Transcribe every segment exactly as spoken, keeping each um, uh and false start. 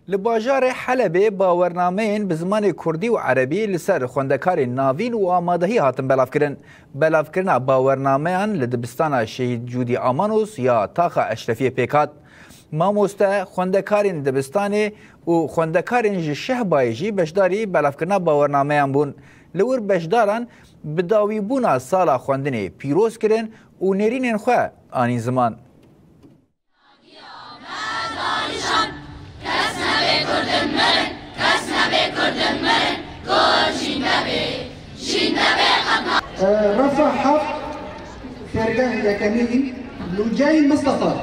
Li bajarê Helebê bawernameyên bi zimanê kurdî û erebî li ser xwendekarên navîn û amadehî hatin belavkirin. Belavkirina bawernameyan li dibistana Şehîd Cûdî Amanos ya Taxa Eşrefiyê pêk hat. Mamoste, xwendekarên dibistanê û xwendekarên ji Şehbayê jî beşdarî belavkirina bawernameyan bûn. Li wir beşdaran bi dawîbûna sala xwendinê pîroz kirin û nêrînên xwe anîn ziman. Refa heft, fêrgeh yekemî, Lucey Mistefa.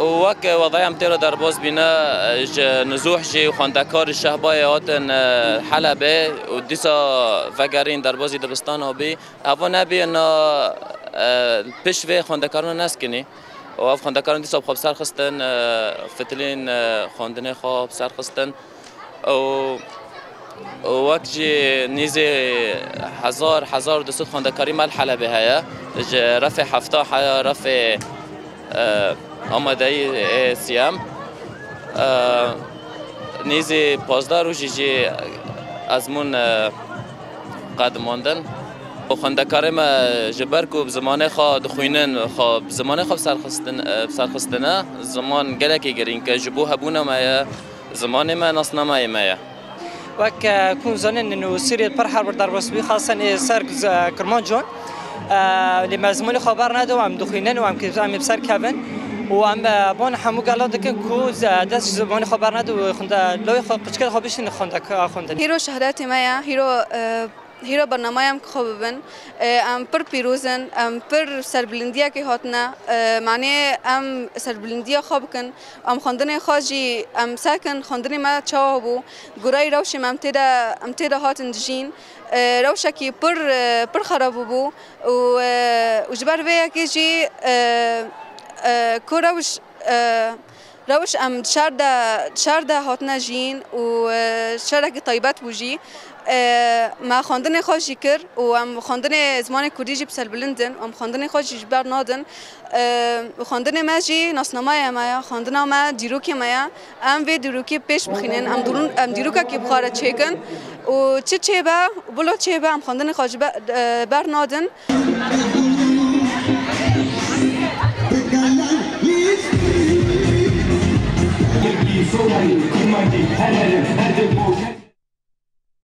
Û wek wedaya em tê re derbas bîne, ji Nizûh jî xwendekar ji Şehbayê hatin, e, Helebê û dîsa vegerîn derbazî dibistana bî. Eva nebî na, e, pişt vê xwendekarana neskinî. Û ev xwendekaran dîsa bi xwe bi ser xistin, e, fitilîn, e, xwendinê xwe bi ser xistin. Û, û wek jî nîzî hezar, hezar û du sed xwendekarî me li Helebê heye. Ji refê hefta heya refê, e, amadeyî ê siyem. E, nîzî pazdeh rojî jî ezmûn, e, qedimandin. Û xwendekarê me ji ber ku bi zimanê xwe dixwînin, xwe bi zimanê xwe bi ser xistin-, e, bi ser xistine, ziman gelekî girîng e ji bo hebûna me ye, zimanê me, nasnameyê me ye. Wek, e, ku hûn zanin, nûsîrê pir her wir derbas bû, xasen ê ser, e, Kirmancan. E, lê me zimanê xwe bernede û em dixwînin û em, em ê bi ser kevin. Û em, e, ban hemû gelan dikin ku, e, dest ji zimanê xwe bernede û xwende, lawê xwe, qicikê xwe bişînin xwende, xwendinê. Hîro şehretê me ye, hîro, e, Hîro bernameyên ku xwe bibin, e, em pir pîroz in, em pir serbilindiyekê hatine, e, manê em serbilindiya xwe bikin, em xwendinê xwe jî em sekin, xwendinê me çawa bû, gureyê rewşê me em tê de, em tê de hatin dijîn, e, rewşekî pir, e, pir xerab bûbû û, e, û ji ber vê yekê jî, e, e, ku rewş, e, Rewş em di şer de, di şer de hatine jiyîn û, e, şerekî taybet bû jî. E, me xwendinê xwe jî kir û em xwendinê zimanê kurdî jî bi serbilind in û em xwendinê xwe jî ji ber nadin. E, û xwendinê me jî nasnameya me ye, xwendina me dîrokê me ye. Em vê dîrokê pêş bixînin, em dûrûn-, em dîrokekê bi xwe re çêkin û çi çêbe, bilo çêbe, em xwendinê xwe ji be-, e, ber nadin.